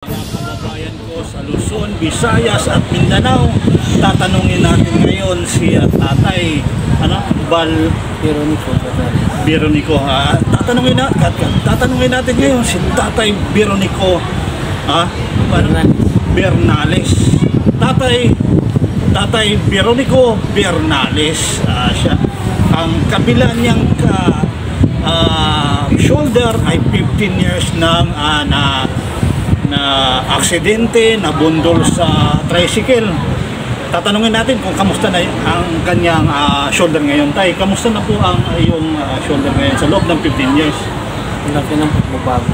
Mga kababayan ko sa Luzon, Visayas at Mindanao, tatanungin natin ngayon si Tatay Bironico. Tatanungin natin ngayon si Tatay Bironico Bernales. Tatay Bironico Bernales, siya ang kabila niyang shoulder ay 15 years nang na aksidente, nabundol sa tricycle. Tatanungin natin kung kamusta na ang kanyang shoulder ngayon. Tay, kamusta na po ang iyong shoulder ngayon sa loob ng 15 years? Malaki ng pagbabago.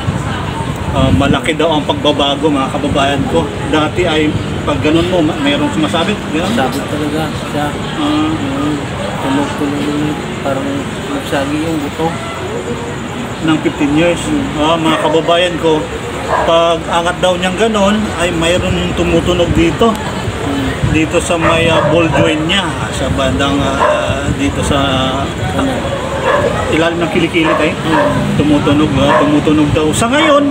Malaki daw ang pagbabago, mga kababayan ko. Dati ay pag ganun mo, mayroong sumasabit. Sabit talaga siya. Tulog-tulog, parang nagsagi yung buto. Ng 15 years. Mga kababayan ko, pag angat daw niyang ganon, ay mayroon yung tumutunog dito. Dito sa may ball joint niya, sa bandang dito sa ilalim ng kilikili tayo. Tumutunog daw. Sa ngayon,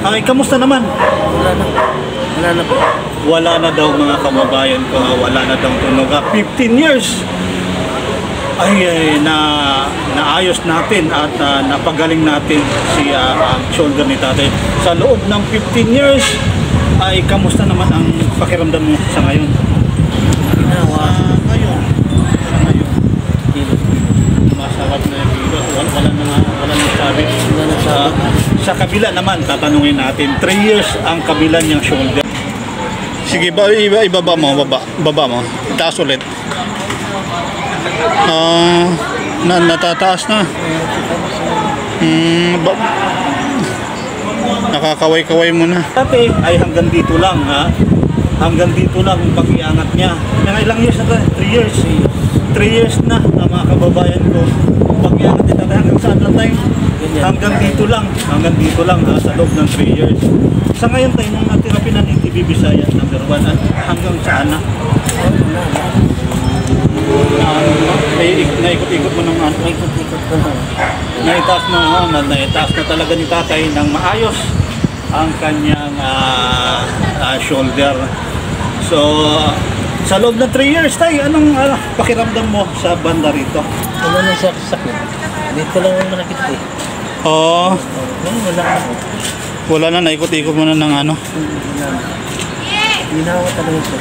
ay kamusta naman? Wala na po. Wala na daw, mga kababayan ko, wala na daw tunog. 15 years ay naayos natin at napagaling natin si shoulder ni tatay. Sa loob ng 15 years ay kamusta naman ang pakiramdam mo sa ngayon? Ngayon masarap na yung kilos. Wala nang sabit. Sa kabila naman, tatanungin natin, 3 years ang kabila niyang shoulder. Sige, ibaba mo, baba mo. Itaas ulit. Natataas na. Nakakaway-kaway mo na. Dati ay hanggang dito lang, hanggang dito lang ang pag-iangat niya. Mga ilang years na 3 years. 3 years na, mga kababayan ko. Pag-iangat niya hanggang saan lang tayo? Hanggang dito lang sa loob ng 3 years. Sa ngayon tayo nang natirapi na ng TV Visayas number 1 at hanggang saan na? Naikot-ikot mo ng Ikot-ikot ko na. Naitaas na talaga ni tatay ng maayos ang kanyang shoulder. So, sa loob ng 3 years tayo, anong pakiramdam mo sa banda rito? Wala na siya sakit. Dito lang ang nakikita eh. Wala na, naikot-ikot mo na ng ano? Ginawa talaga siya.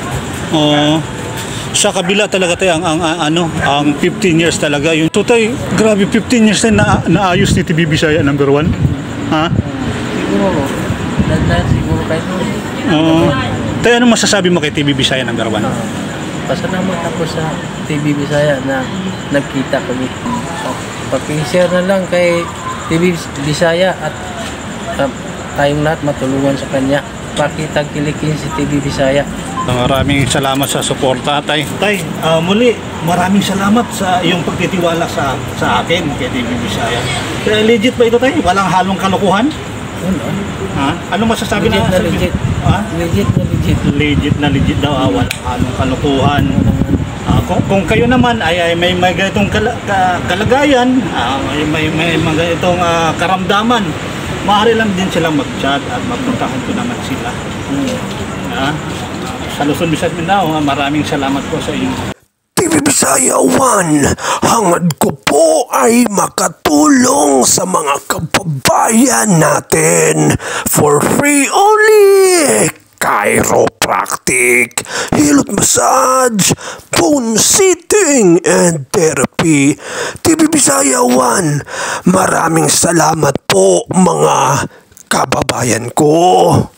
Sa kabila talaga tayo ang 15 years talaga yun. So tayo, grabe, 15 years na naayos ni TV Bisaya number 1. Siguro kahit Tayo, anong masasabi mo kay TV Bisaya number 1? pasalamat ako sa TV Bisaya na nagkita kami. Pag-share na lang kay TV Bisaya at tayong lahat matulungan sa kanya. Pakitag kilikin si TV Bisaya. Maraming salamat sa suporta, Tay. Tay, muli, maraming salamat sa iyong pagtitiwala sa akin kay TV Bisaya. Legit ba ito, Tay? Walang halong kalokohan? Ano masasabi legit na legit? Legit na legit daw, walang halong kalokohan. Kung kayo naman ay may ganitong kalagayan, may mga ganitong karamdaman, maaari lang din silang mag-chat at mapuntahan ko naman sila. Sa Luzon, Visayas, Mindanao, maraming salamat po sa inyo. TV Bisaya 1, hangad ko po ay makatulong sa mga kababayan natin for free only. Chiropractic, hilot massage, bone sitting, and therapy. TV Bisaya 1, maraming salamat po mga kababayan ko.